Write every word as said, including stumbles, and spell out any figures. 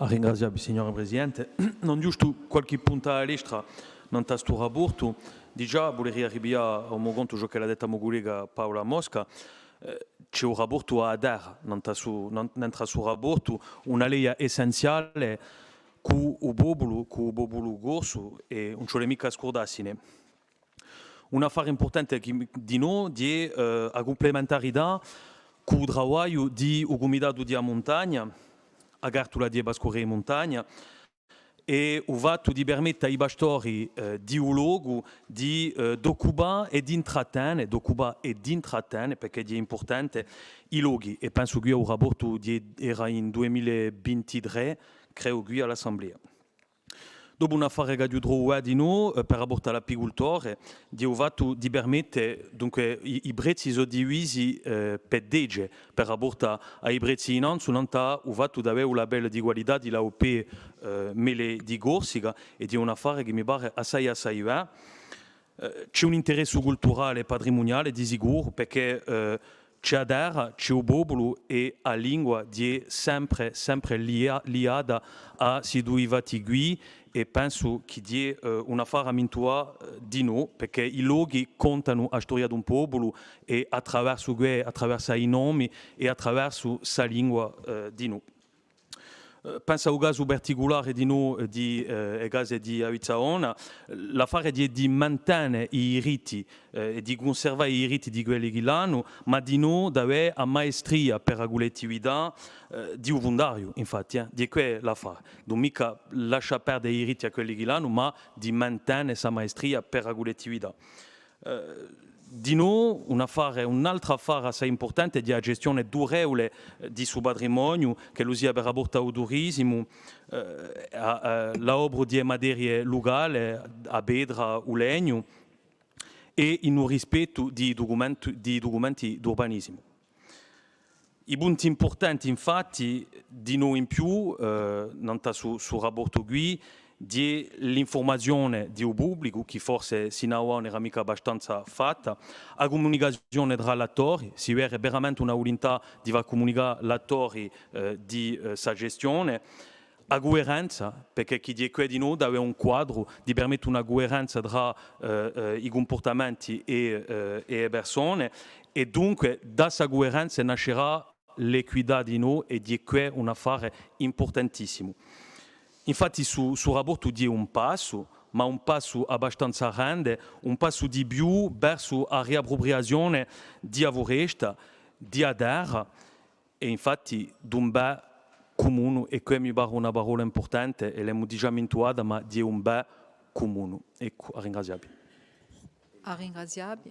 À ringrazià vi, signora Presidente. Non ghjustu qualchì punta à a lestra nant'à stu raportu. Digià, vuleria ripiglià à u mo contu ciò ch'ella hà dettu a mo cullega Paola Mosca. Eh, ci hè u raportu à a terra, nant'à su, nan-, nant'à su raportu, una leia essenziale cù u populu, cù u populu corsu, è ùn ci vole micca à scurdassine. Un affare impurtante chì, dinò, hè, eh, a cumplementarità cù u travagliu di u Cumitatu di a Muntagna, a cartula di e pascure di muntagna, è u fattu di permette à i pastori, eh, di u locu di, eh, d'occupà è d'intrattene, d'occupà è d'intrattene, perchè hè impurtante, i lochi, è pensu chì u raportu di, era in dui mila è vintitrè, credu, quì à l'Assemblea. Dopu un affare ch'aghju trovu, eh, dinò, eh, per raportu à l'apicultore, hè u fattu di permette, dunque, i, i prezzi sò divisi, eh, per dece, per raportu à i prezzi innanzu, nant'à u fattu d'avè u label di qualità di l'A O P, eh, Mele di Corsica, è hè un affare chì mi pare assai, assai bè. Eh, ci hè un interessu culturale è patrimuniale, di sicuru, perchè, eh, ci hè a terra, ci hè u populu è a lingua hè sempre, sempre lia-, liata à sti dui fatti quì, è pensu chì hè, eh, un affare à mintuvà, eh, dinò, perchè i lochi contanu a storia d'un populu è attraversu què, attraversu i nomi è attraversu sta lingua, eh, dinò. Eh, pensu à u casu particulare dinò, eh, di, eh, e case di a Vizzavona, l'affare hè di, di mantene i diritti, eh, è di cunservà i diritti di quelli chì l'anu, ma dinò d'avè a maestria per a cullettività, eh, di u fundariu, infatti, eh, hè què l'affare. Ùn micca lascià perde i diritti à quelli chì l'anu, ma di mantene sta maestria per a cullettività. Eh, dinò, un affare, un altru affare assai impurtante hè a gestione durevule, eh, di stu patrimoniu, ch'ellu sia per raportu à u turisimu, eh, à, à l'adopru di e materie lucale, a petra, u legnu, è in u rispettu di i ducumentu-, di i ducumenti d'urbanisimu. I punti impurtanti, infatti, dinò in più, eh, nant'à stu, stu raportu quì, hè l'infurmazione di u publicu, chì forse sin'à avà ùn era micca abbastanza fatta, a cumunicazione trà l'attori, si vede veramente una vulintà di fà cumunicà l'attori, eh, di, eh, sta gestione, a cuerenza, perchè chì hè què dinò d'avè un quadru, di permette una cuerenza trà, eh, eh, i cumpurtamenti è, eh, è e persone, è dunque da sta cuerenza nascerà l'equità dinò, è hè què un affare impurtantissimu. Infatti, stu, stu raportu hè un passu, ma un passu abbastanza grande, un passu di più versu a riappropriazione di a furesta, di a terra, è infatti d'un bè cumunu, è què mi pare una parolla impurtante, è l'emu digià mintuvata, ma hè un bè cumunu. Eccu, à ringrazià vi. À ringrazià vi.